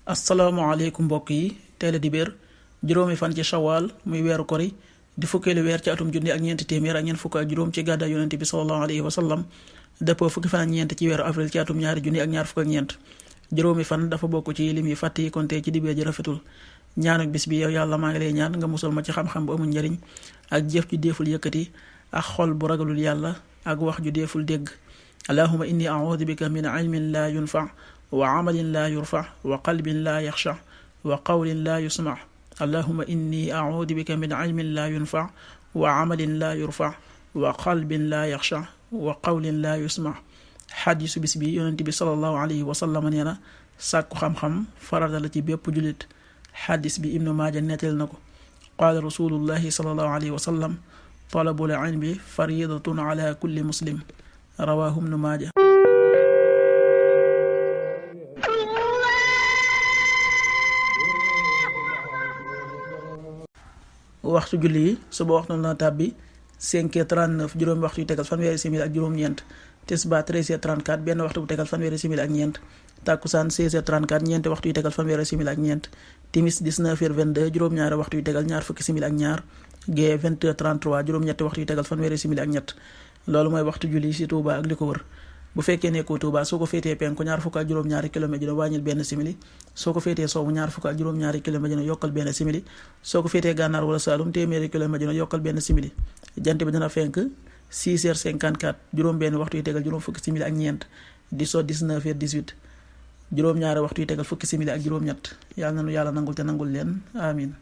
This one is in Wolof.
asalaamaaleykum mbokk yi teel a dibéer juróomi fan ci shawaal muy weeru kori di fukkeelu weer ci atum junni ak ñeenti téeméer ak ñeent fukk ak juróom ci gàddaay yonente bi sallallahu alayhi wa sallam dëppoo fukki fan ak ñeent ci weeru avril ci atum ñaari junni ak ñaar fukk ak ñeent. juróomi fan dafa bokk ci lim yi fàtt yi kon tey ci dibéer ji rafetul ñaanuk bis bi yow yàlla maa ngi lay ñaan nga musal ma ci xam-xam bu amul njariñ ak jëf ju deeful yëkkati ak xol bu ragalul yàlla ak wax ju deeful dégg. allahuma inni a'udhu bika min ilmin la yunfa wa amalin la yurfa wa qalbin la yaxsha wa qawlin la yusma. allahuma inni a'udhu bika min ilmin la yunfa wa amalin la yurfa wa qalbin la yaxsha wa qawlin la yusma. xadiisu bis bi yonent bi sallallahu alayhi wa sallam nee na sàkku xam-xam farata la ci bépp jullit. xadis bi ibnu maaja nettali na ko qaala rasulullahi sallallahu alayhi wa sallam talabul ilmi faridatun ala kulli muslim rawaahu ibnu maaja. waxtu julli yi suba waxtu na tàbbi 5h39 juróomi waxtu yu tegal fanweeri simili ak juróom-ñeent. tisbaar 13h34 benn waxtu bu tegal fanweeri simili ak ñeent. takkusaan 16h34 ñeenti waxtu yu tegal fanweeri simili ak ñeent. timis 19h22 juróom-ñaari waxtu yu tegal ñaar fukki simili ak ñaar. gee 20h33 juróom-ñetti waxtu yu tegal fanweeri simili ak ñett. loolu mooy waxtu julli ci Touba ak li ko wër. bu fekkee nekkoo Touba soo ko féetee penku ñaar fukk ak juróom-ñaari kilomètre dina wàññil benn simili. soo ko féetee sowwu ñaar fukk ak juróom-ñaari kilomètre dina yokkal benn simili. soo ko féetee gànnaar wala Saalum téeméeri kilomètre dina yokkal benn simili. jant bi dina fenk 6h54 juróom benn waxtu yu tegal juróom fukki simili ak ñeent. di so 19h18 juróom-ñaari waxtu yu tegal fukki simili ak juróom-ñett. yàlla na nu yàlla nangul te nangul leen amin